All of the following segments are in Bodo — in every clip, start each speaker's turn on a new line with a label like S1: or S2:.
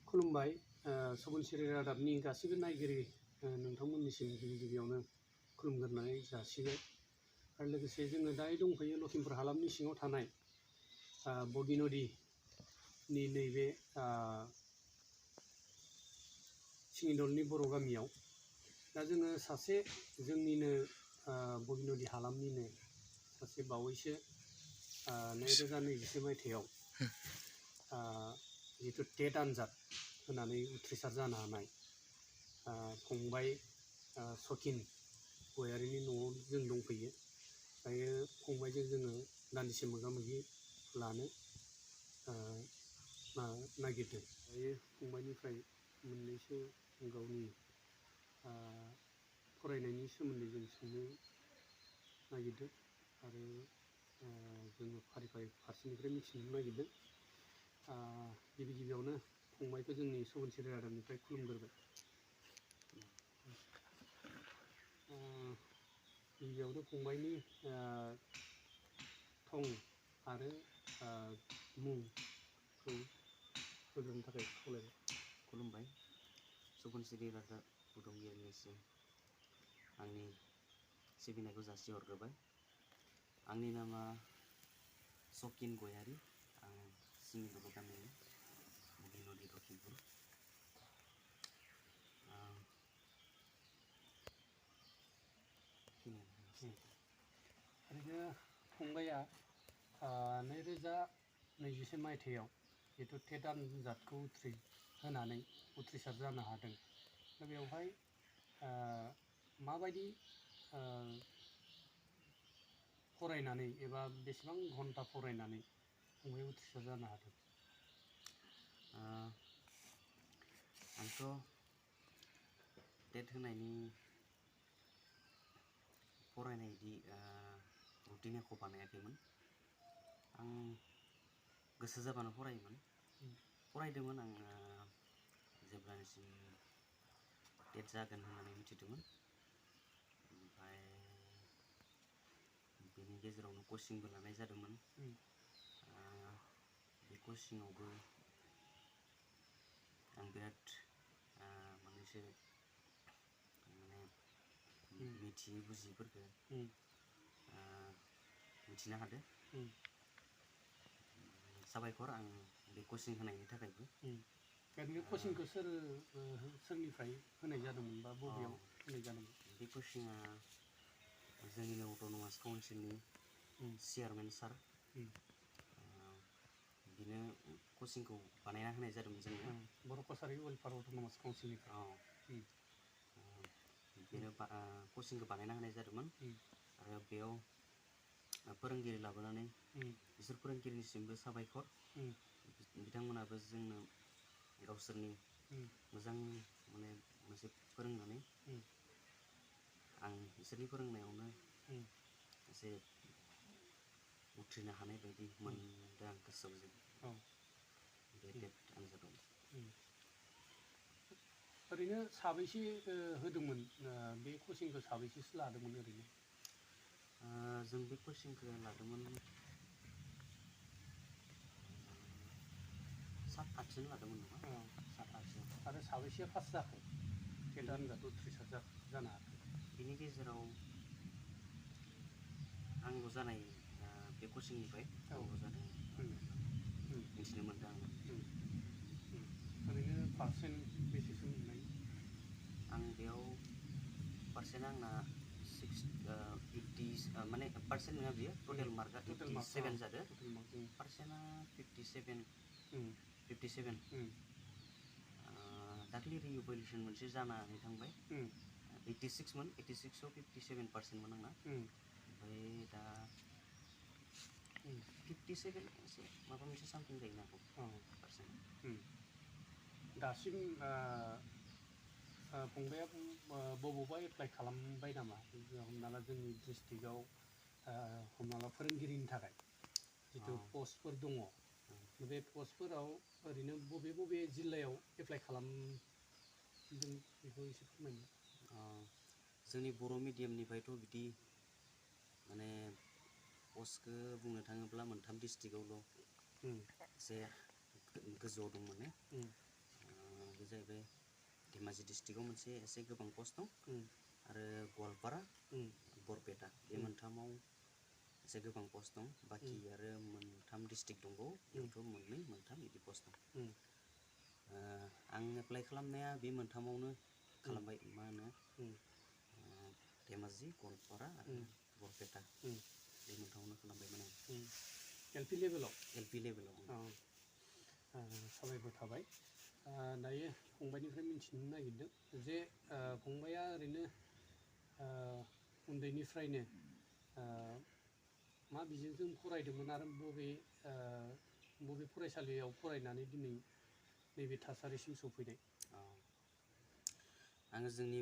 S1: खुलुमबाय सुबुंसिरि रादाबनि गासिबो नायगिरि नोंथांमोननिसिम गिबियावनो खुलुमग्रोनानै जासिबाय आरो लोगोसे जोङो दायो दंफैयो लखिमपुर हालामनि सिङाव थानाय बगि नदीनि नैबे सिङिदलनि बर' गामियाव दा जोङो सासे जोंनिनो बगि नदী हालामनिनो सासे बावैसो 2021 मायथाइयाव जिथु टेट आनजाद होनानै उथ्रिसार जानो हानाय फंबाय सकिन गयारिनि न'आव जों दंफैयो दायो फंबायजों जोङो दान्दिसे मोगा-मोगि लानो नागिरदों दायो फंबायनिफ्राय मोननैसो गावनि फरायनायनि सोमोन्दै जों सोंनो नागिरदों आरो जोङो फारि फारसेनिफ्राय मिथिनो नागिरदों गिबियावनो फंबायखौ जोंनि सुबुंसिरि रादाबनिफ्राय खुलुमग्रोबाय गिबियावनो फंबायनि थं आरो मुंखौ होग्रोनो थाखाय खावलायबाय।
S2: खुलुमबाय सुबुंसिरि रादाब बुथुमगिरिनिसिम आंनि सिबिनायखौ जासिहरग्रोबाय। आंनि नामा सकिन गयारी, आं सिङिदल गामिनि बगि नदী लखिमपुर।
S1: ओरैनो फंबाया 2021 मायथाइयाव जितु टेट आनजादखौ होनानै उथ्रिसार जानो हादों दा बेवहाय माबायदि फरायनानै एबा बेसेबां घन्टा फरायनानै फंबाया उथ्रिसार जानो हादों?
S2: आंथ' टेट होनायनि फरायनाय बिदि रुटिन एख' बानायाखैमोन। आं गोसो जाबानो फरायोमोन। फरायदोंमोन आं जेब्लानिसिम टेट जागोन होननानै मिथिदोंमोन। ओमफ्राय बेनि गेजेरावनो कचिंबो लानाय जादोंमोन। बे कचिंआवबो आं बिराद मोननैसो माने मिथियै बुजियैफोरखौ मिथिनो हादों। साबायखर आं बे कचिं होनायनि थाखायबो।
S1: बे कचिंखौ सोरनिफ्राय होनाय जादोंमोन बा बबेयाव होनाय जादोंमोन?
S2: बे कचिंआ जोंनिनो अट'नमास काउन्सिलनि चेयारमेन सार बिनो कचिंखौ बानायना होनाय जादोंमोन जोंनो।
S1: बर' कसारि वेलफेयार अट'नमास काउन्सिलनिफ्राय
S2: बेनो कचिंखौ बानायना होनाय जादोंमोन आरो बेयाव फोरोंगिरि लाबोनानै बिसोर फोरोंगिरिनिसिमबो साबायखर। बिथांमोनाबो जोंनो गावसोरनि मोजां माने मोनसे फोरोंनानै आं बिसोरनि फोरोंनायावनो एसे उथ्रिनो हानाय बायदि मोनदों आं गोसोआव बे टेट आनजादाव।
S1: ओरैनो साबैसे होदोंमोन बे कचिंखौ साबैसेसो लादोंमोन ओरैनो?
S2: जों बे कचिंखौ लादोंमोन 7-8 जन लादोंमोन नामा? 7-8 जन।
S1: आरो साबैसेया पास जाखो टेट आनजाद उथ्रिसार जानो हाखो?
S2: बिनि गेजेराव आंल' जानाय बे कचिंनिफ्राय आंल' जादों मिथिनो मोनदों आङो।
S1: ओरैनो पारसेन्ट बेसेसो मोननाय?
S2: आं बेयाव पारसेन्टआ आंना 80 माने पारसेन्ट नङा बेयो टटेल मार्कआ 87 जादों। पारसेन्टआ 57 दाख्लि रिइभेलुसन मोनसे जानानै थांबाय 86 मोन, 86आव 57% आंना। ओमफ्राय दा 57 एसे माबा मोनसे सामथिं जाहैनो हागौ पारसेन्ट।
S1: दासिम फंबाया बबावबा एप्लाइ खालामबाय नामा? हमना ला जोंनि डिस्ट्रिक्टआव हमना ला फोरोंगिरिनि थाखाय जिथु पस्टफोर दङ बे पस्टफोराव ओरैनो बबे जिल्लायाव एप्लाइ खालामदों बेखौ एसे फोरमायनो।
S2: जोंनि बर' मिडियामनिफ्रायथ' बिदि माने पस्टखौ बुंनो थाङोब्ला मोनथाम डिस्ट्रिक्टआवल' एसे गोजौआव दं माने बे जाहैबाय धेमाजि डिस्ट्रिक्टआव मोनसे एसे गोबां पस्ट दं आरो गवालपारा बरपेटा बे मोनथामाव एसे गोबां पस्ट दं बाखि आरो मोनथाम डिस्ट्रिक्ट दंबावो बेयावथ' मोननै मोनथाम बिदि पस्ट दं आं एप्लाइ खालामनाया बे मोनथामावनो खालामबाय मा होनो धेमाजि गवालपारा आरो बरपेटा बे मोनथामावनो खालामबायमोन आं
S1: एलपि लेभेलाव साबायखर थाबाय दायो फंबायनिफ्राय मिथिनो नागिरदों जे फंबाया ओरैनो उन्दैनिफ्रायनो मा बिजोंजों फरायदोंमोन आरो बबे फरायसालियाव फरायनानै दिनै नैबे थासारिसिम सफैनाय
S2: आङो जोंनि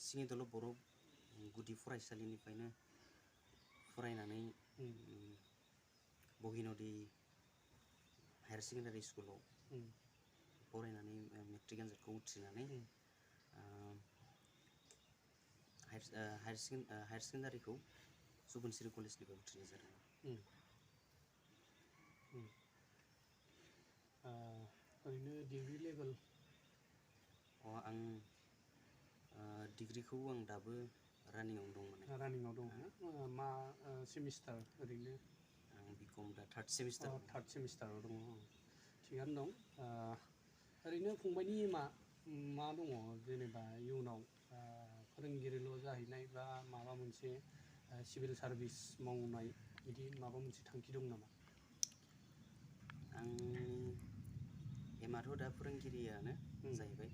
S2: सिङिदल' बर' गुदि फरायसालिनिफ्रायनो फरायनानै बहिनदि हायार सेकेन्डारि स्कुलाव फरायनानै मेट्रिक आनजादखौ उथ्रिनानै हायार सेकेन्डारिखौ सुबुनसिरि कलेजनिफ्राय उथ्रिनाय जादोंमोन
S1: ओरैनो डिग्रि लेभेल
S2: आं डिग्रिखौ आं दाबो रानिंआव दं
S1: रानिंआव दं मा सेमिस्टार ओरैनो
S2: आं बिकम दा थार्ड सेमिस्टाराव
S1: दङ थिगानो दं ओरैनो फंबायनि एमआ मा दङ जेनेबा इयुनाव फोरोंगिरिल' जाहैनाय बा माबा मोनसे सिभिल सार्भिस मावनाय बिदि माबा मोनसे थांखि दं नामा
S2: आंनि एमआथ' दा फोरोंगिरियानो जाहैबाय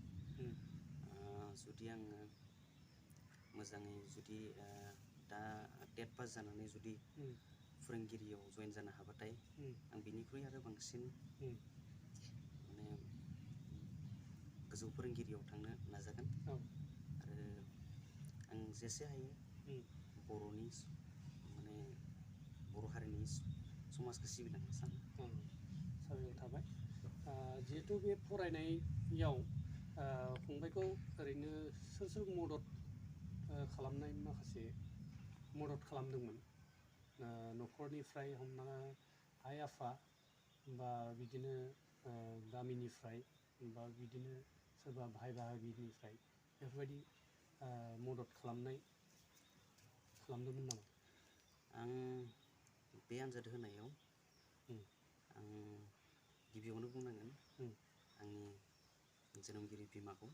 S2: जुदि आङो मोजाङै जुदि दा टेट पास जानानै जुदि फोरोंगिरियाव जइन जानो हाबाथाय आं बिनिख्रुइ आरो बांसिन माने गोजौ फोरोंगिरियाव थांनो नाजागोन आरो आं जेसे हायो बर'नि माने बर' हारिनि समाजखौ सिबिलांनो सानो
S1: साबायखर थाबाय जिहेथु बे फरायनायाव फंबायखौ ओरैनो सोर मदद खालामनाय माखासे मदद खालामदोंमोन न'खरनिफ्राय हमना आइ आफा बा बिदिनो गामिनिफ्राय बा बिदिनो सोरबा भाइ बाहागिनिफ्राय बेफोरबायदि मदद खालामदोंमोन नामा
S2: आं बे आनजाद होनायाव आं गिबियावनो बुंनांगोन आंनि जोनोमगिरि बिमाखौ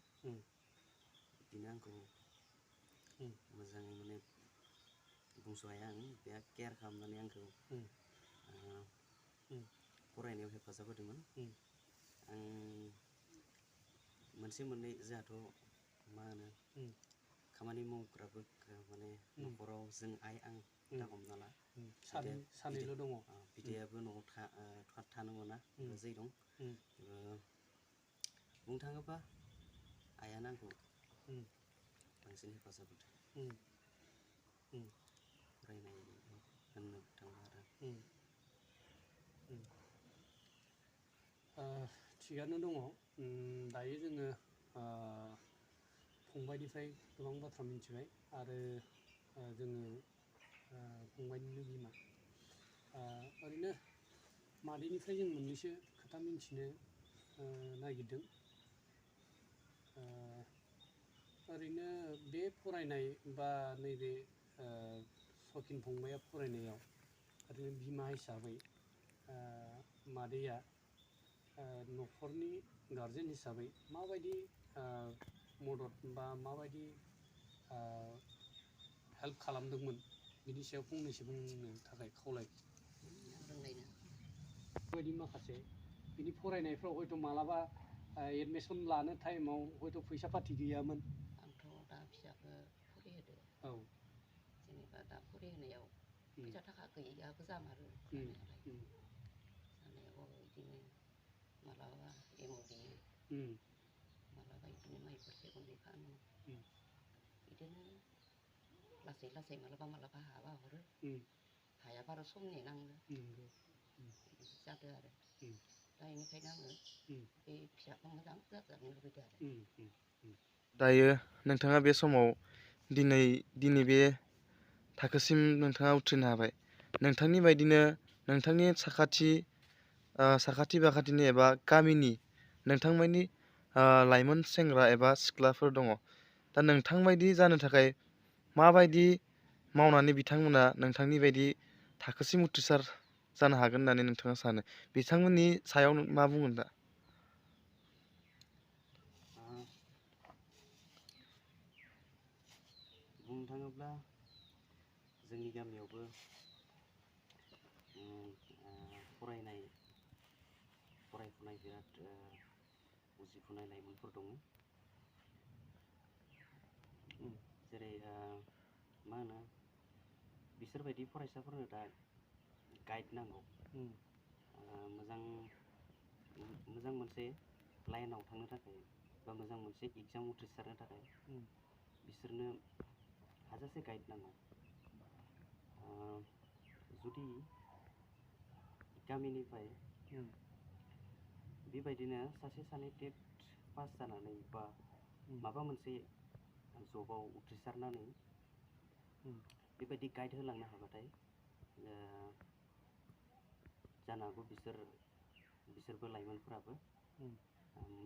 S2: बिदिनो आंखौ मोजाङै माने बुंस' हाया आं बिराद केयार खालामनानै आंखौ फरायनायाव हेफाजाब होदोंमोन आं मोनसे मोननै जोंहाथ' मा होनो खामानि मावग्राबो माने न'खराव जों आइ आं दा हमना ला
S1: सानैल' दङ
S2: बिदायाबो न'आव थानो मोना जै दं बुंनो थाङोबा आइयानो आंखौ बांसिन हेफाजाब होदों फरायनाय होननो थांबा आरो
S1: थिगानो दङ दायो जोङो फंबायनिफ्राय गोबां बाथ्रा मिथिबाय आरो जोङो फंबायनिनो बिमा ओरैनो मादैनिफ्राय जों मोननैसो खोथा मिथिनो नागिरदों ओरैनो बे फरायनाय बा नैबे सकिन फंबाया फरायनायाव ओरैनो बिमा हिसाबै मादैया न'खरनि गारजेन हिसाबै माबायदि मदद बा माबायदि हेल्प खालामदोंमोन बिनि सायाव फंनैसो बुंनो थाखाय खावलायबाय बेबायदि माखासे बिनि फरायनायफ्राव हयथ' मालाबा एडमिसन लानो टाइमाव हयथ' फैसा पाति गैयामोन
S3: आंथ' दा फिसाखौ फरायहोदो जेनेबा दा फरायहोनायाव फैसा थाखा गैयाबो जामारो जानायालाय बिदिनो मालाबा एमाव देयो मालाबा बिदिनो माइफोर सेरनानै फानो बिदिनो लासै लासै मालाबा हाबा हरो हायाबा आरो सम नेनाङो बिदि जादों आरो दा बेनिखायनो आङो बे फिसाखौ मोजां जाजानो लुबैदों आरो
S4: दायो नोंथाङा बे समाव दिनै बे थाखोसिम नोंथाङा उथ्रिनो हाबाय नोंथांनि बायदिनो नोंथांनि साखाथि बाखाथिनि एबा गामिनि नोंथांमोननि लाइमोन सेंग्रा एबा सिख्लाफोर दङ। दा नोंथांबायदि जानो थाखाय माबायदि मावनानै बिथांमोना नोंथांनि बायदि थाखोसिम उथ्रिसार जानो हागोन होननानै नोंथाङा सानो? बिथांमोननि सायाव मा बुंगोन दा?
S2: बुंनो थाङोब्ला जोंनि गामियावबो फरायफुनाय बिराद उजिफुनाय लाइमोनफोर दङ। जेरै मा होनो बिसोरबायदि फरायसाफोरनो दा गाइड नांगौ। मोजां मोनसे लाइनाव थांनो थाखाय बा मोजां मोनसे एग्जाम उथ्रिसारनो थाखाय बिसोरनो हाजासे गाइड नांगौ। जुदि गामिनिफ्राय बेबायदिनो सासे सानै टेट पास जानानै बा माबा मोनसे जबाव उथ्रिसारनानै बेबायदि गाइड होलांनो हाबाथाय जानो हागौ बिसोरबो लाइमोनफोराबो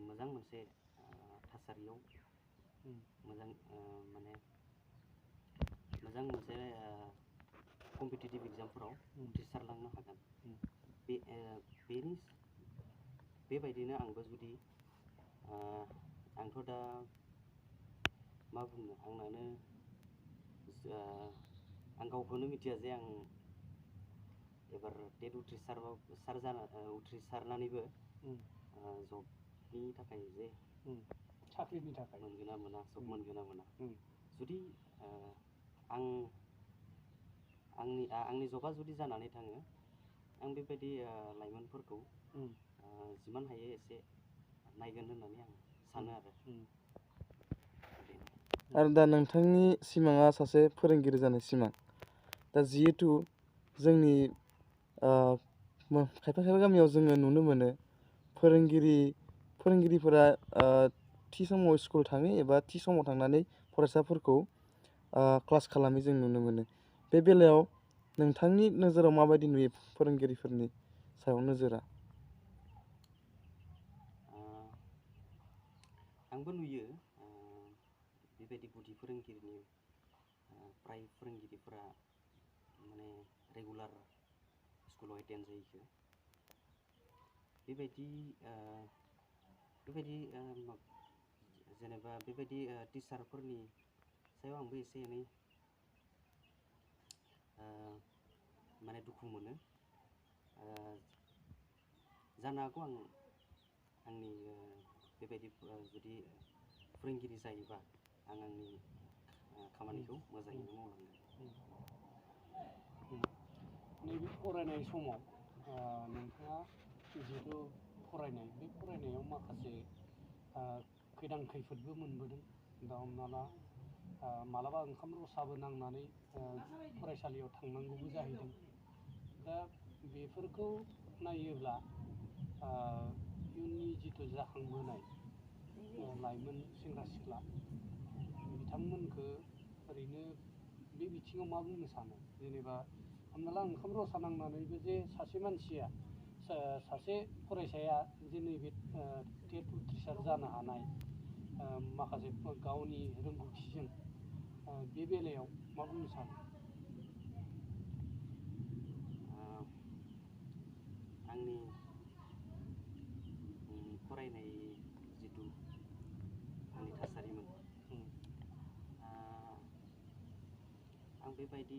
S2: मोजां मोनसे थासारियाव मोजां मोनसे कम्पिटिटिभ एग्जामफोराव उथ्रिसारलांनो हागोन। बेबायदिनो आंबो जुदि आंथ' दा मा बुंनो आं गावखौनो मिथिया जे आं एबार टेट उथ्रिसारनानैबो जबनि थाखाय जे
S1: साख्रिनि थाखाय
S2: मोनगोन ना मोना, जब मोनगोन ना मोना। जुदि आंनि जबा जुदि जानानै थाङो, आं बेबायदि लाइमोनफोरखौ जिमान हायो एसे नायगोन होननानै आं सानो आरो।
S4: आरो दा नोंथांनि सिमाङा सासे फोरोंगिरि जानाय सिमां। दा जिहेथु जोंनि खायफा गामियाव जोङो नुनो मोनो फोरोंगिरिफोरा थि समाव स्कुल थाङो एबा थि समाव थांनानै फरायसाफोरखौ क्लास खालामै जों नुनो मोनो। बे बेलायाव नोंथांनि नोजोराव माबायदि नुयो फोरोंगिरिफोरनि सायाव नोजोरा?
S2: आंबो नुयो बेबायदि गुदि फोरोंगिरिनि फ्राय फोरोंगिरिफोरा माने रेगुलार स्कुलाव एटेन्ड जायैखो। बेबायदि जेनेबा बेबायदि टिचारफोरनि सायाव आंबो एसे एनै माने दुखु मोनो। जानो हागौ आंनि बेबायदि जुदि फोरोंगिरि जायोबा आं आंनि खामानिखौ मोजाङैनो मावलांगोन।
S1: नैबे फरायनाय समाव नोंथाङा जिहेथु फरायनाय, बे फरायनायाव माखासे खैदां खैफोदबो मोनबोदों। दा हमना ला मालाबा ओंखाम रसाबो नांनानै फरायसालियाव थांनांगौबो जाहैदों। दा बेफोरखौ नायोब्ला इयुननि जिथु जाखांबोनाय लाइमोन सेंग्रा सिख्ला बिथांमोनखौ ओरैनो बे बिथिङाव मा बुंनो सानो? जेनेबा हमना ला ओंखाम रसा नांनानैबो जे सासे मानसिया सासे फरायसाया जे नैबे टेट उथ्रिसार जानो हानाय माखासे गावनि रोंगौथिजों बे बेलायाव मा बुंनो सानो?
S2: आंनि फरायनाय जिथु आंनि थासारिमोन, आं बेबायदि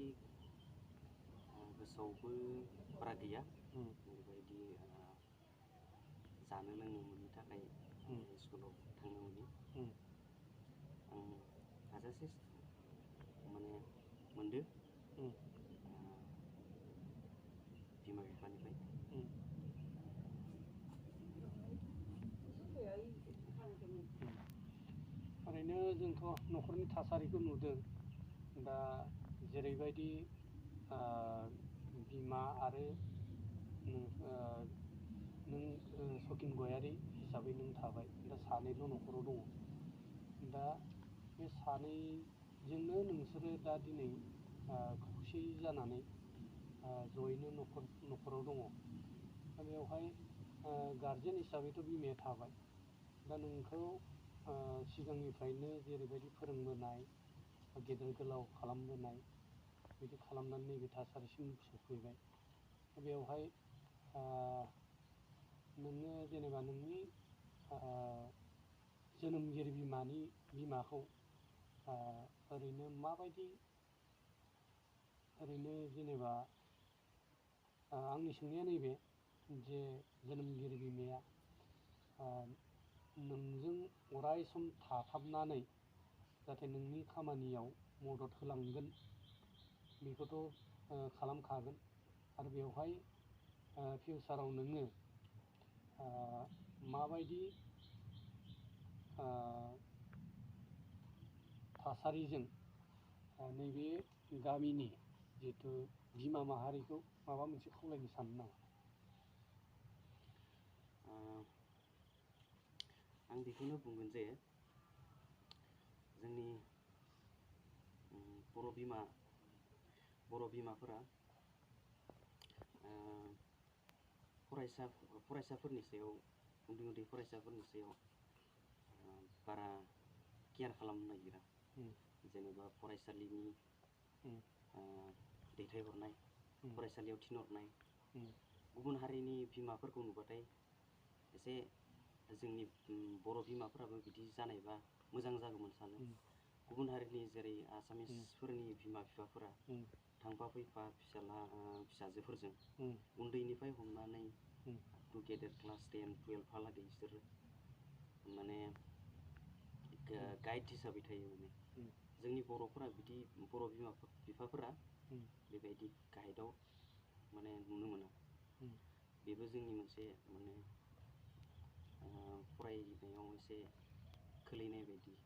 S2: गोसोआवबो बारा गैया। बेबायदि जानो लोंनो मोनि थाखाय स्कुलाव थांनो मोनि। आं हाजासे माने मोनदो बिमा बिफानिफ्राय।
S1: ओरैनो जोंथ' न'खरनि थासारिखौ नुदों। दा जेरैबायदि बिमा आरो नों सकिन गयारि हिसाबै नों थाबाय। दा सानैल' न'खराव दङ। दा बे सानैजोंनो नोंसोरो दा दिनै खौसेयै जानानै जयैनो न'खराव दङ। दा बेवहाय गारजेन हिसाबैथ' बिमाया थाबाय। दा नोंखौ सिगांनिफ्रायनो जेरैबायदि फोरोंबोनाय गेदेर गोलाव खालामबोनाय बिदि खालामनानै नैबे थासारिसिम सफैबाय। बेवहाय नोङो जेनेबा नोंनि जोनोमगिरि बिमाखौ ओरैनो माबायदि ओरैनो जेनेबा आंनि सोंनाया नैबे जे जोनोमगिरि बिमाया नोंजों अराय सम थाथाबनानै जाहाथे नोंनि खामानियाव मदद होलांगोन बेखौथ' खालामखागोन आरो बेवहाय फिउचाराव नोङो माबायदि थासारिजों नैबे गामिनि जिहेथु बिमा माहारिखौ माबा मोनसे खावलायनो सानो नामा?
S2: आं बेखौनो बुंगोन जे जोंनि बर' बिमाफोरा फरायसाफोरनि सायाव उन्दै फरायसाफोरनि सायाव बारा केयार खालामनो नागिरा। जेनेबा फरायसालिनि दैथायहरनाय, फरायसालियाव थिनहरनाय, गुबुन हारिनि बिमाफोरखौ नुबाथाय एसे जोंनि बर' बिमाफोराबो बिदि जानायबा मोजां जागौमोन सानो। गुबुन हारिनि जेरै आसामिसफोरनि बिमा बिफाफोरा थांफा फैफा फिसाजोफोरजों उन्दैनिफ्राय हमनानै टु गेदेर क्लास 10, 12हालागै बिसोर माने गाइड हिसाबै थायो। माने जोंनि बर'फोरा बिदि बर' बिफाफोरा बेबायदि गाइडआव माने नुनो मोना। बेबो जोंनि मोनसे माने फरायनायाव एसे खोलैनाय बायदि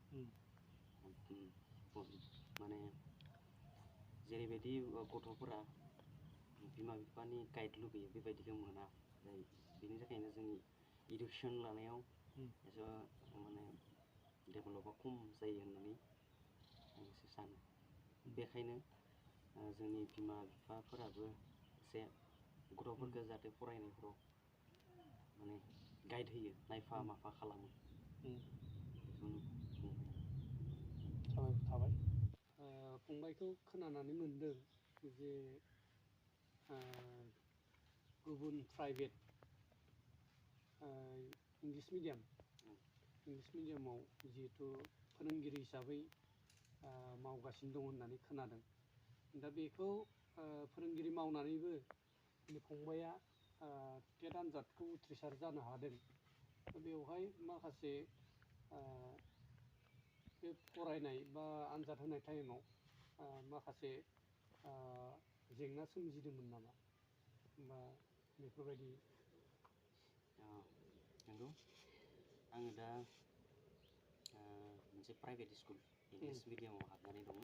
S2: माने जेरैबायदि गथ'फोरा बिमा बिफानि गाइड लुगैयो बेबायदिखौ मोना। बेनि थाखायनो जोंनि इडुकेसन लानायाव एसे माने डेभेलपा खम जायो होननानै आं एसे सानो। बेखायनो जोंनि बिमा बिफाफोराबो एसे गथ'फोरखौ जाहाथे फरायनायफ्राव माने गाइड होयो, नायफा माफा खालामो। बेखौनो बुंबाय।
S1: साबायखर थाबाय। फंबायखौ खोनानानै मोनदों जे गुबुन प्राइभेट इंलिस मिडियामाव जिहेथु फोरोंगिरि हिसाबै मावगासिनो दं होननानै खोनादों। दा बेखौ फोरोंगिरि मावनानैबो फंबाया टेट आनजादखौ उथ्रिसार जानो हादों। बेवहाय माखासे बे फरायनाय बा आनजाद होनाय टाइमाव माखासे जेंना सोमजिदोंमोन नामा? बा बेफोरबायदि
S2: नंगौ, आङो दा मोनसे प्राइभेट स्कुल इंलिस मिडियामाव हाबनानै दङ।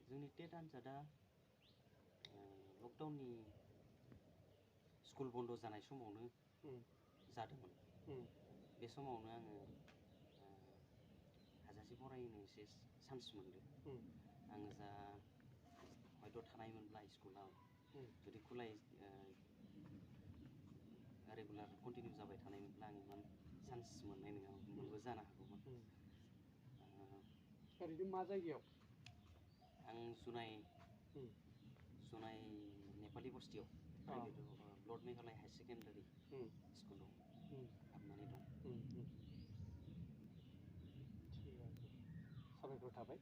S2: जोंनि टेट आनजादा लकडाउननि स्कुल बन्द' जानाय समावनो जादोंमोन। बे समावनो आङो हाजासे फरायनो एसे चान्स मोनदों। आङो जा हयथ' थानायमोनब्ला स्कुलाव जुदि रेगुलार कन्टिनिउ जाबाय थानायमोनब्ला आं इमान चान्स मोननाय नङामोनबो जानो हागौमोन।
S1: ओरैनो मा जायगायाव?
S2: आं जुनाय नेपालि बस्तियाव प्राइभेटाव लर्ड मेघालय हायार सेकेन्डारि स्कुलाव हाबनानै दं।
S1: थिग আছে, साबायखर थाबाय।